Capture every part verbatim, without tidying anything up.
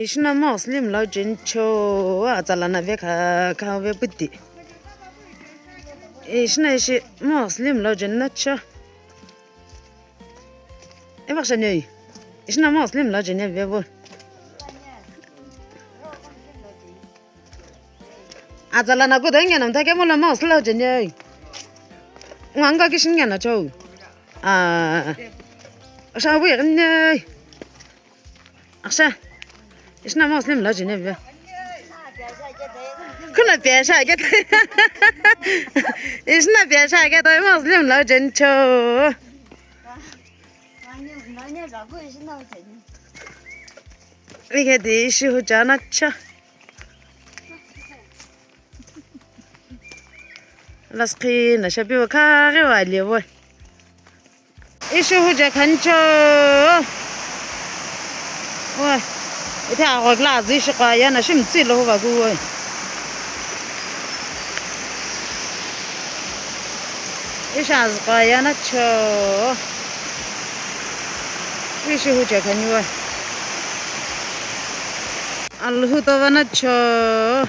Ishi no moghsüli mlao jeni cho, atsala na vekha kha ve puti. Ishi no ishi moghsüli mlao jeni no cho. Evakhsha nei. Ishi no moghsüli mlao jeni ve vo. Atsala na kudo nge no mtha kemu lo moghsüli mlao jeni. Ngwa ngo kishi nge no cho. Ah. Asha bu yegni. Aksha. Ishi no moghsüli mlao jeni ve. Kuna pia sha ke. Ishi no pia sha ke to moghsüli mlao jeni cho. Ike di ishi huja na cha. Laskhi na shapi wa kha ghi wa le wa. Ishi huja khancho. Wa. Ite agho glass ishi kwa ya na shim tsi lo wa gu wa. Ishi az kwa ya na cho. Ishi huja khani wa. Alhu to va na cho.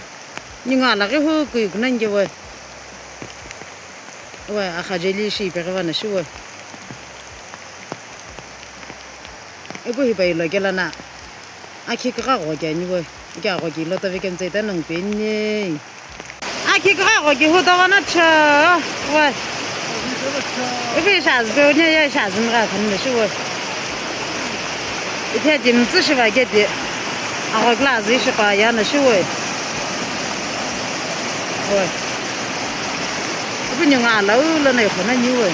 Ningu ala ghi hu kui kuna nge wa. Wa, akha jeli shi ipeghi va na shi wa. Ipu hipa ilo kela na. Akhi kagha ghoki ani wa. Kya ghoki lo ta vekemtsei ta nang pe ni. Akhi kagha ghoki hu ta va na cha. Wa. Ipu ishi azü pe ni ya ishi azü mgha khan na shi wa. Ithe di mtsü shiva ke di. Agho glass ishi pa ya na shi we. We. Ipu ningu ala u lo na ikho na ni we.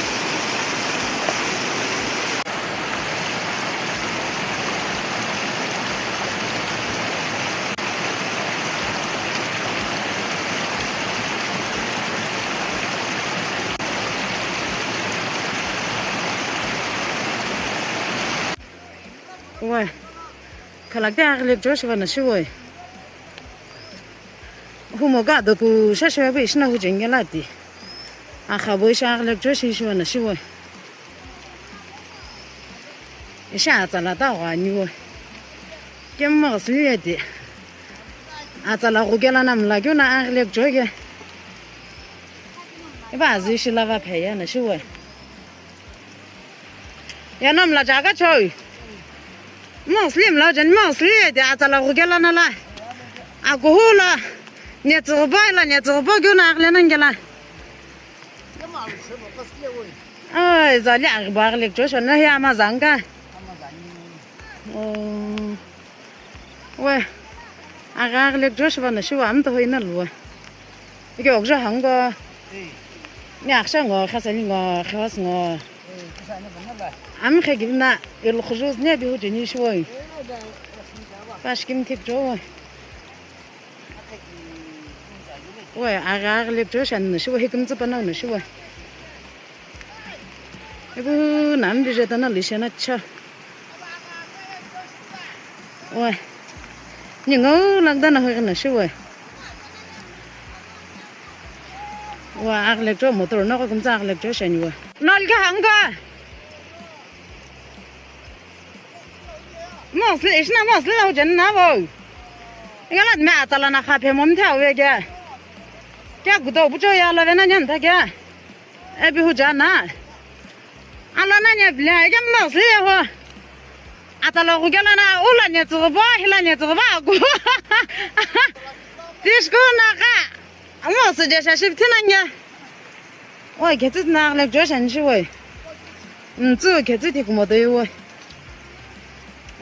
We. Khalakte aghilek Joshua na shiwe. Humo ga doku shashiwa bu ishina hu jengela ti. Akha bo isha aghilek Joshua shiwa na shiwe. Isha atsala ta ghwa niwe. Kemma ghasini yeti. Atsala ghukela na mla kyo na aghilek Joshua. Iba azu ishi lava pheya na shiwe. Ya no mla jaga choi. Mostly mla jen mostly de atsala ghukela na la. Akuhu la. Nyetsuba la nyetsuba kyo na aghile na ngela. Ai, zali agba aghile Joshua na ya mazanga. Oh. We, agha aghi lek Joshua na shiwa amta hoina luwa. Ike okja hango. Ni aksha ngo, khasali ngo, khawas ngo. Am khe gibna, il khujuz ne bi hu jeni shiwa. Pash kim thik jo. We, agha aghi lek Joshua na shiwa, hikim tsupa na shiwa. Ibu nam bije ta na lishe na cha. Wa. Ni ngau lagda na hoi na shi wa. Wa aglek jo motor na ko kumtsa aglek jo shani wa. Nol ga hanga. Mosle ishna mosle la hujan na bo. Ingala me atala na kha phe mom tha we ga. Kya gudo bujo ya la ve na nyan tha kya. Ebi huja na. Ala na nya bile, ike mna si ye ho. Atala ghukela na, ula nya tsuba, hila nya tsuba, aku. Tishku na ka. Amo se je shashi tina nya. Oi, khetsi na le jo shan shi woi. Ntsu khetsi ti kumo de woi.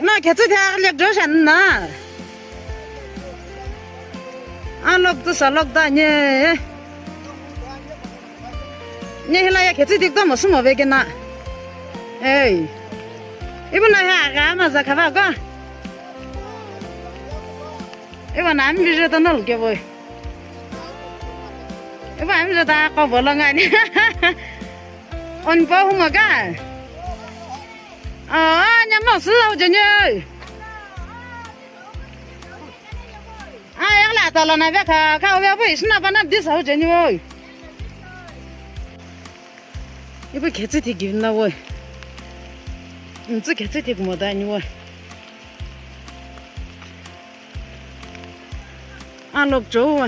Na khetsi thaghi lek jo shan na. A lok tu sa lok da nye. Nye hila ya khetsi dik to mo sumo ve kena. Ei. Ibu na ha ga ma za khava ko. Ibu na mi je to nol ke boy. Ibu mi je ta ko bolongani. On po huma ga. Ah, nya mo sula ujeni oi. Ah, yang la tala na veka, ka ve bu isna bana dis ujeni oi. Ibu khetsi ti givna oi. Ntsu khetsi ti gmo da ni oi. Alok chou wa.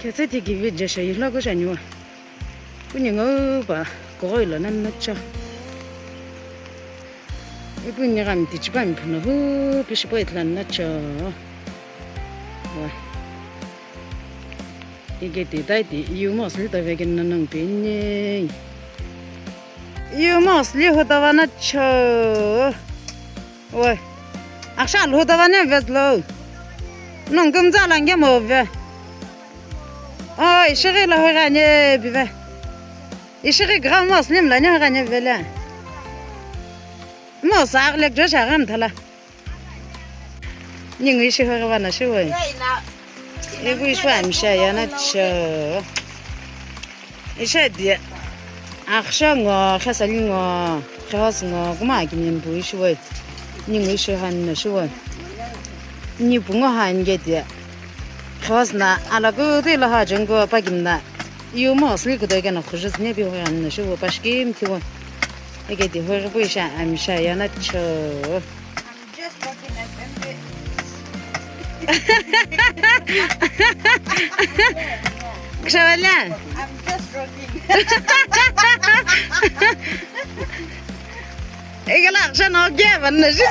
Khetse thi kivi jesha yihlo ko shaniwa. Kuningo pa kogoi lo nan nacho. Ipu ni gam tichipa mi phuno hu pishipo itlan nacho. Wa. Ike ti tai ti, you mostly to vegin na nang pini. You mostly hu to vana cho. Oi. Aksha lu hu to vana vezlo. Nang kum za lang ya mo ve. Oi, shiri la hu ga ne bi ve. Ishiri gram mostly mla ne hu ga ne ve le. Mo sa lek jo sha gam thala. Ningu ishi hoi vana shi woi. Igu ishi wa misha yana cho. Isha dia. Aksha ngo, khasali ngo, khas ngo, kuma kimin bu ishi woi. Ningu ishi han na shi woi. Ni pungo han ge dia. Khas na ala gu de la ha jeng go pa gim na. Yu mo sli gu de ge na khujus ne bi hoi han na shi woi pa shkim ti woi. Ege di hoi bu isha, misha yana cho. Just looking at them. Kshawalia. I'm just looking. Egala aksha no ge ban na shi.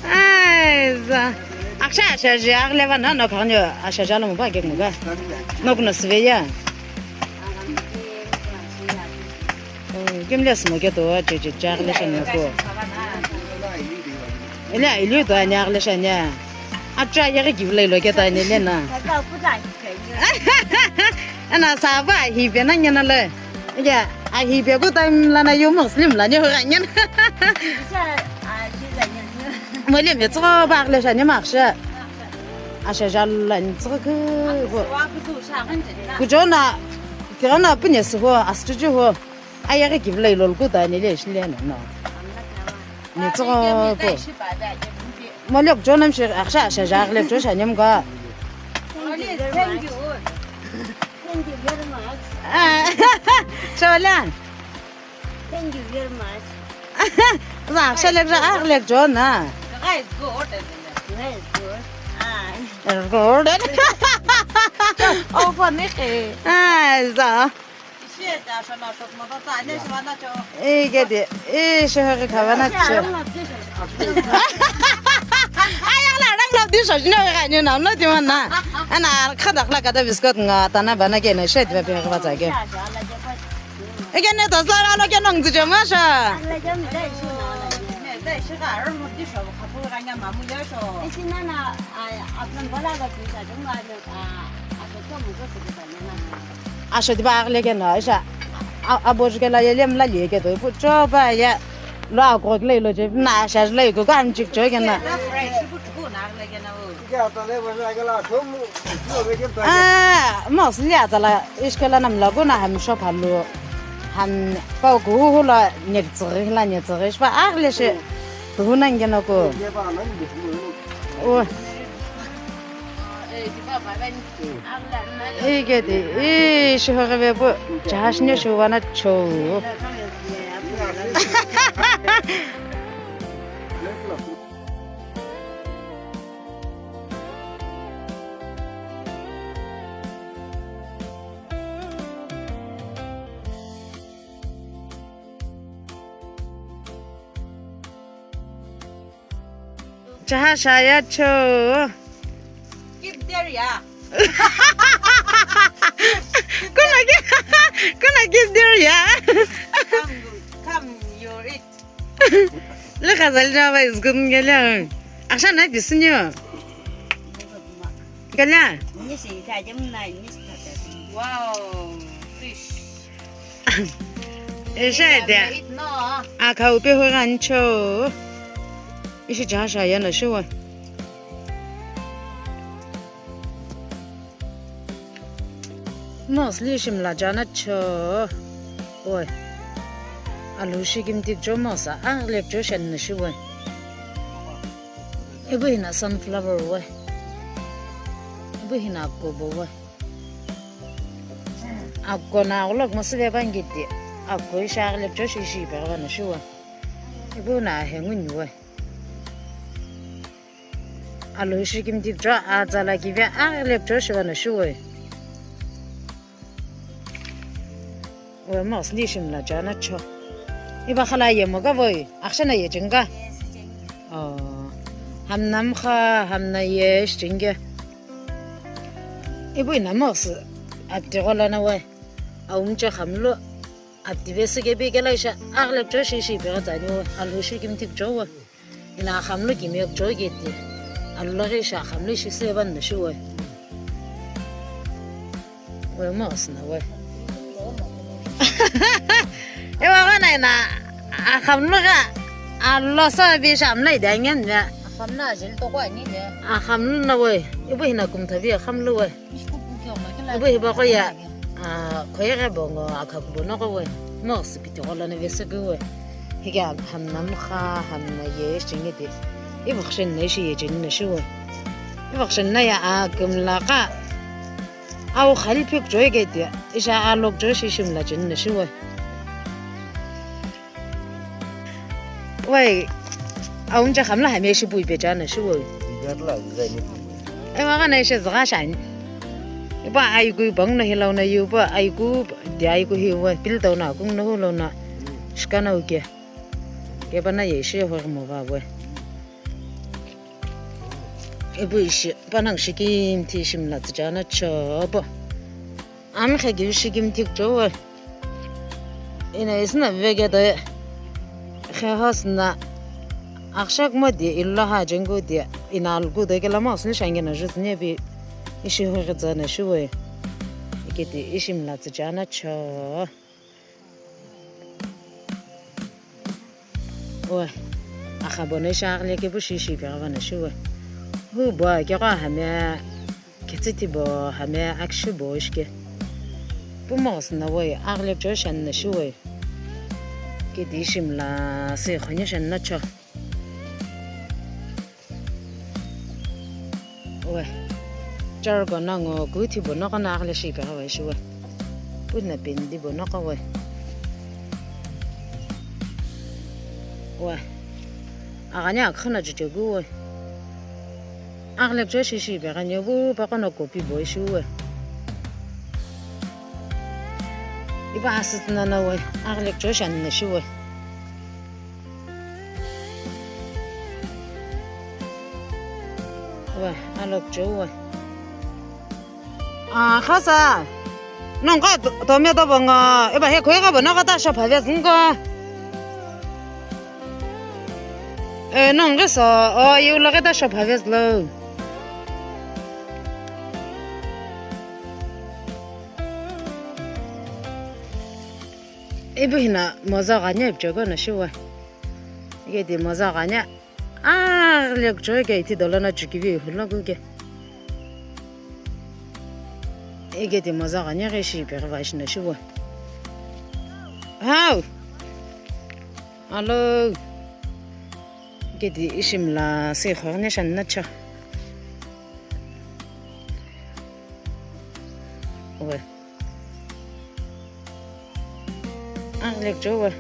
Ai za. Aksha asha ji agle ban na no khang yo asha jalo mo ba ge mo ga. No kuno sveya. Kimle smoke to che che chak le shan ko. Ele ilu to ani ak le shan ya. Acha ya ki vle lo ke ta ni le na. Ana sa ba hi be na nyana le. Ya a hi be ko time la na yo Muslim la ni ho ga nyana. Mo le me tso ba ak le shan ni ma sha. Asha jal la ni tso ko. Ku jona. Kirana pune su ho astuju ho. Ayaghi kivilo ilo lukutani le shilena no. Nitsoko ko. Molek jonam shi aksha asha jagh le josha nyamga. Thank you. Thank you very much. Ah, Shawalan. Thank you very much. Za aksha le ja agle jona. The guy is good. The guy is good. Ah. Good. Oh, funny. Ah, za. Igedi, ishi hagi kavana cho. Ayala rang lo di sojno ga nyu na no di mana. Ana khada khla kada biscuit nga tana bana ke na shed ba bi ga za ke. Ege ne to zara lo ke nong zi jama sha. Asho tiba aghile keno, isha, a-, abo jukela yelem la liye keto, ipu choba ya, lo aghokile ilo je, na asha jule iko kan chik cho kena. Ah, mos liya tala, ishkela nam lagu na ham shop halu, ham pau ku hu la nyek tsiri la nyek tsiri, shpa aghile she, hu nang kena ko. Oh. Igedi, ii, shihoghi vepu, jahash ne shuwana cho. Chaha shaya cho. Keep there, yeah. Kuna ki-, kuna keep there, yeah. Come, come, you eat. Le khazal java is good ngela. Aksha na bisinyo. Gala. Wow, fish. Esha de. Akha upe ho gancho. Ishi jaha shaya na shuwa. Mostly shimla jana cho. Oi. Alu shi kimtik cho mosa. Ang lek cho shen na shuwa. Ibu hina sunflower wa. Ibu hina kobo wa. Ako na ulok mo sile bangiti. Ako isha agle cho shi shi pe na shuwa. Ibu na hengu nyuwa. Alhou shikimthi kucho, atsala kivi aghile kucho shiva no shiwe. Uwe, moghüsü ni ishi mlacha no cho. Iba khala ye moga voi, akhashana ye chinga. Oh, hamna mkha, hamna ye shichinga. Ibu ina moghüsü apti ghola na we. Aumche khamlu apti vesu kepi kela isha aghile kucho shi ishi pegha tsani we. Alhou shikimthi kucho we. Ina khamlu kimiye kucho keti. Alhou ghi isha khamlu ishi sevan no shiwe. We moghüsü na we. Ewa wana ina akhamlu gha alhou so bi shamla ida ngen ya. Akhamlu ajil to kwa ni le. Akhamlu na we. Ibu hina kumthavi akhamlu we. Ibu hiba ko ya, ah, khoyeghi bongo akhaku bono ko we. Moghüsü piti ghola no vesu ku we. Higa hamna mkha, hamna ye shichinga ti. Ibu khashen na ishi ye cheni no shiwe. Ibu khashen na ya, ah, kumla ka. Au khali phi kucho ye keti. Isha alhou kucho shi ishi mlacha no shiwe. Wai, aumche khamla hami ishi pui pecha no shiwe. Ewa gha na ishi zgha shani. Iba aiku bang no hilau na yu ba aiku di aiku hi we. Pil tau na kung no hu lau na. Shika na uke. Keba na ye ishi ho mo ba we. Ibu ishi panang shikimthi ishi mlacha no cho bo. Amkhe kivi shikimthi kucho we. Ina isna vegeta khe hasna akshak mo di illa ha jengu di ina algu de kela mo sni shange na jus ne bi ishi ho geza na shiwe. Iketi ishi mlacha no cho. Uwe, akha bono ishi aghile kepu shi ishi pegha vano shiwe. Hu bo kegho hami ketsü thibo hami akshi bo ishike. Pu moghüsü na we aghile kucho shani no shiwe. Kedi ishi mla se khonye shani no cho. We. Chargo na ngo kuthi bono gho na aghile shi pegha vai shiwe. Puna pendi bono gho we. We. Aghani akhana chuchegu we. Aghile kucho shi ishi pegha nyo bu pa kono copy bo ishi we. Iba asütuna na we. Aghile kucho shani no shiwe. Wa, alhou kucho wa. Ah, khasa. Nongo to-, tomato bongo. Iba he khoi ka bono ka ta shop harvest ngo. Eh, nongo so. Oh, yu lo ka ta shop harvest lo. Ibu hina moza ghanya ipchego na shiwa. Ike di moza ghanya. Ah, le kucho ke iti dolo na chukivi hulo kuke. Ike di moza ghanya ke shi pe va shi na shiwa. Hau. Alo. Ike di ishi mla se khorne shan na cha. Owe. Ang lek jo wa.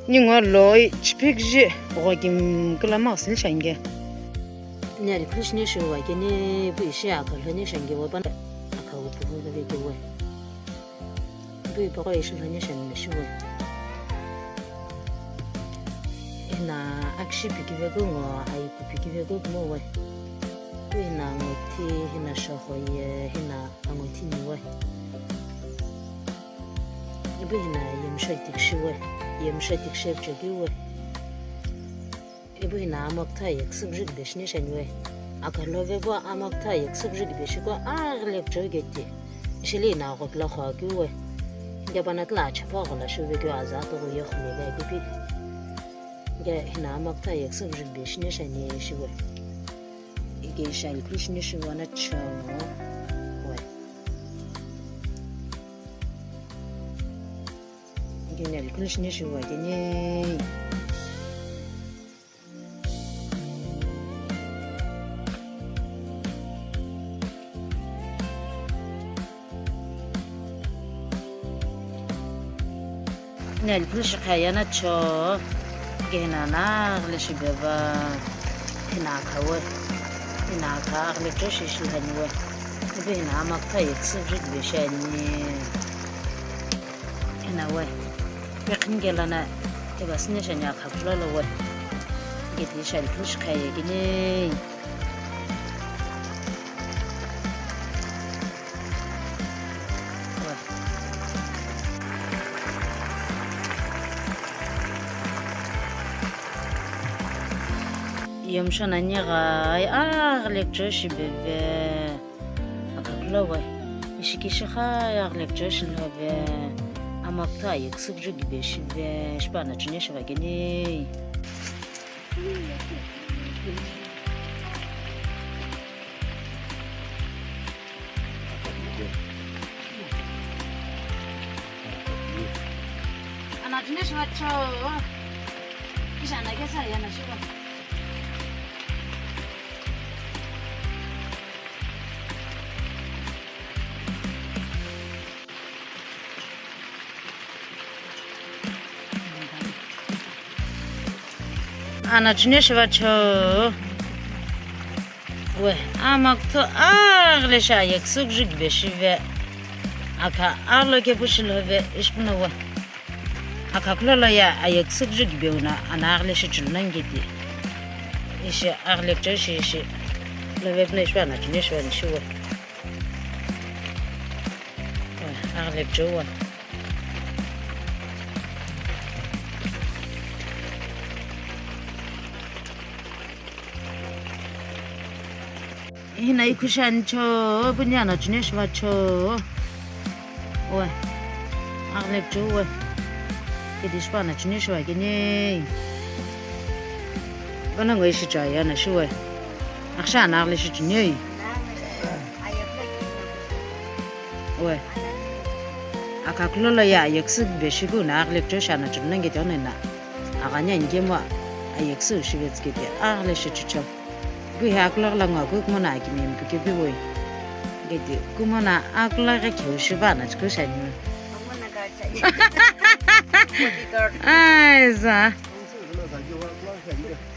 Ningo loi chipik ji. Ogo kim kula ma sin shange. Neri Krishna shu wa kene bu ishi aka lhoni shange wa ban. Aka upu hu le ke wa. Bui paqo ishi lhoni shani na shiwe. Ina akshi pikiveku ngo aiku pikiveku kumo we. Bui ina anguthi hina shoho ye hina anguthi niwe. Ibu hina yemsho itikshi we. Yemsho itikshi epchoki we. Ibu hina amokutha yekisüp jukbe shini sheniwe. Akalove vo amokutha yekisüp jukbe shiko aghile kuchoi geti. Ishili ina aghokula khwa kiuwe. Inke panatila achapho aghola shiuve keu aza atughu ye khulele pipi. Inke hina amokutha yekisüp jukbe shini sheni shiwe. Inke ishali khushini shiwana chongo. We. Inke neli khushini shiwa keni. Neli khushi khaya na cho. Kena na gle shi beba. Kena khawe. Ina akha aghile kuchou shi ishi lhani we. Ipi ina amakuthu ayeküsü viju kibe shi ani. Ina we. Pekhini kela na eba sine shani akha kulo lo we. Geti shani kushi khaye gini. Yomsho nani ghai aghile kuchou shi beve. Akha kulo we. Ishi kishi kha aghile kuchou shi lhove. Amakuthu ayeküsü viju kibe shive. Shipa na chine shiva gini. Ana chine shiva cho. Isha na kesa ya na shiva. Ana chine shiva cho. We, amakuthu aghile shi ayeküsü viju kibe shive. Akha alo kepu shi lhove, ishi puno we. Akha kulo lo ye ayeküsü viju kibe uno, ana aghile shi chulu nani geti. Ishi aghile kuchou shi ishi. Lhove puno ishi ana chine shiva ni shi we. Aghile kuchou wa. Ina ikhu shi ani cho, puni ana chine shiva cho. We. Aghile kuchou we. Geti shipa na chine shiva gini. Gana ngoi shi cha ya na shi we. Aksha ana aghile shi chine. We. Akha kulo lo ye ayeküsü kibe shi ku na aghile kuchou shi ana chulu nani geti ono na. Aghani ani kemu ayeküsü shive tsükedi aghile shi chucho. Ku hi akuloghi la ngo ku kumo na akimi mku kepi voi. Geti kumo na akuloghi kheu shiva na chikeu shani. Ai za.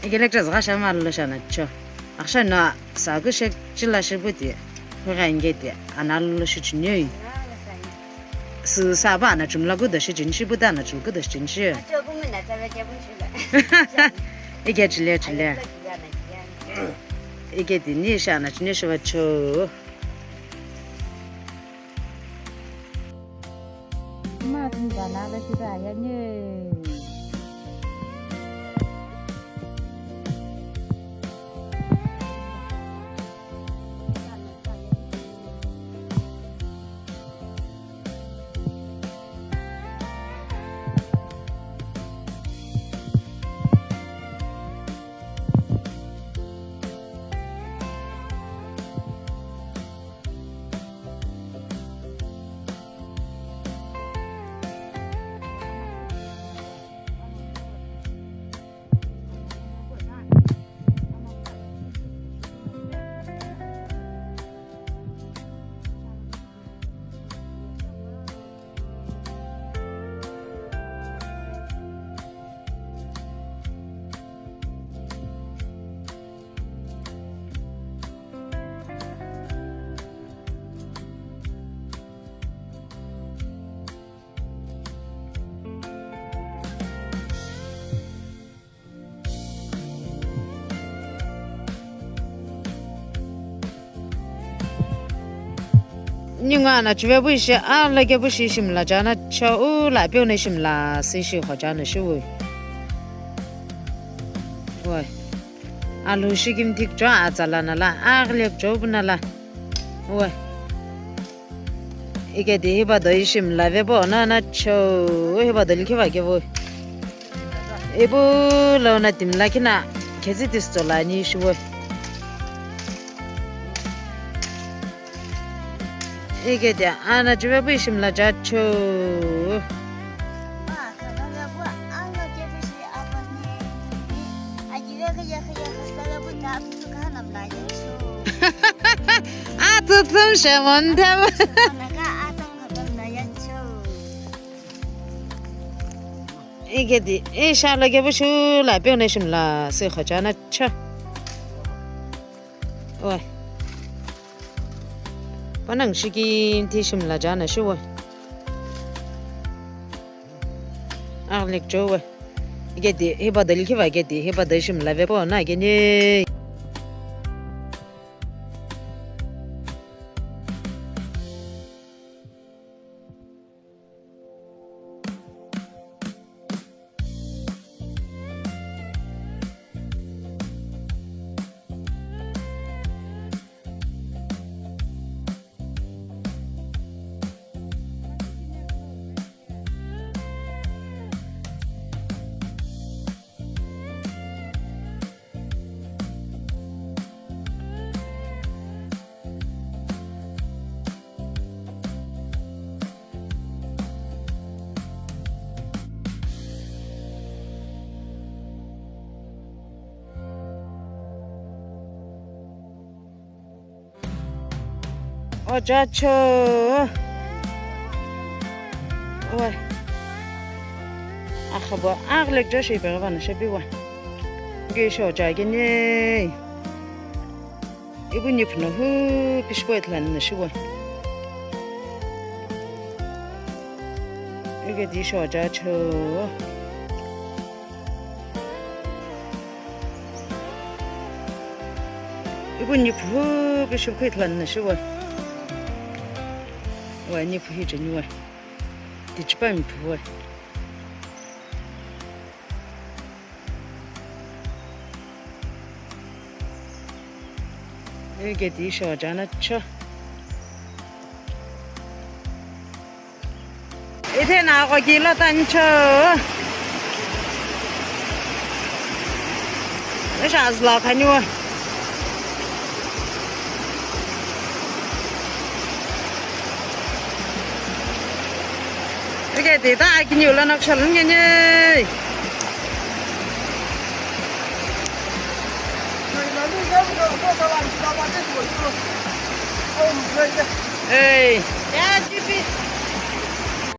Ike lectures gha shama lo shana cho. Aksha no sa ku she chila shibuti. Kughengu geti, ana lo shi chini. Sü saba ana chumla kudo shi chini shi, buda ana chumla kudo shi chini shi. Ike chile, chile. Ike tini shi ana chini shiva cho. Ma tun ba na ba shi ba ya ne. Ningu ana chuve pu ishi, alake pu shi ishi mla chana cho, u la peu na ishi mla si ishi kho chana shu. Oi. Alu shi kim tik cho, atsala na la, aglek cho bu na la. Oi. Ike di hiba do ishi mla ve bo na na cho, hiba do likhe va ke vo. Ibu lo na timla kina, kezi tisto la ni shi vo. Ike di ana chuve pu ishi mla cha cho. Atutsum shemon them. Ike di, isha lo ke pu shu la peu na ishi mla si kho chana cho. Oi. Panang shiki ti shimla jana shiwa. Aghilek chowa. Igeti, hiba dali kiva igeti, hiba dali shimla vepo na geni. Ojacho. Oi. Akhabo aghilek jo shepe vana shepe wa. Ge sho ja geni. Ibu niphu no hu pishpo ithulu ani no shiwa. Igeti sho jacho. Ibu niphu hu pishpo ithulu ani no shiwa. Wa niphu hi jeni wa. Tichipa niphu wa. Igeti sho jana cho. Ithena aqo kilo tani cho. Isha azla khaniwa. Igeti ta akini ula nok shalun ngeni. Hey. Ya, G P.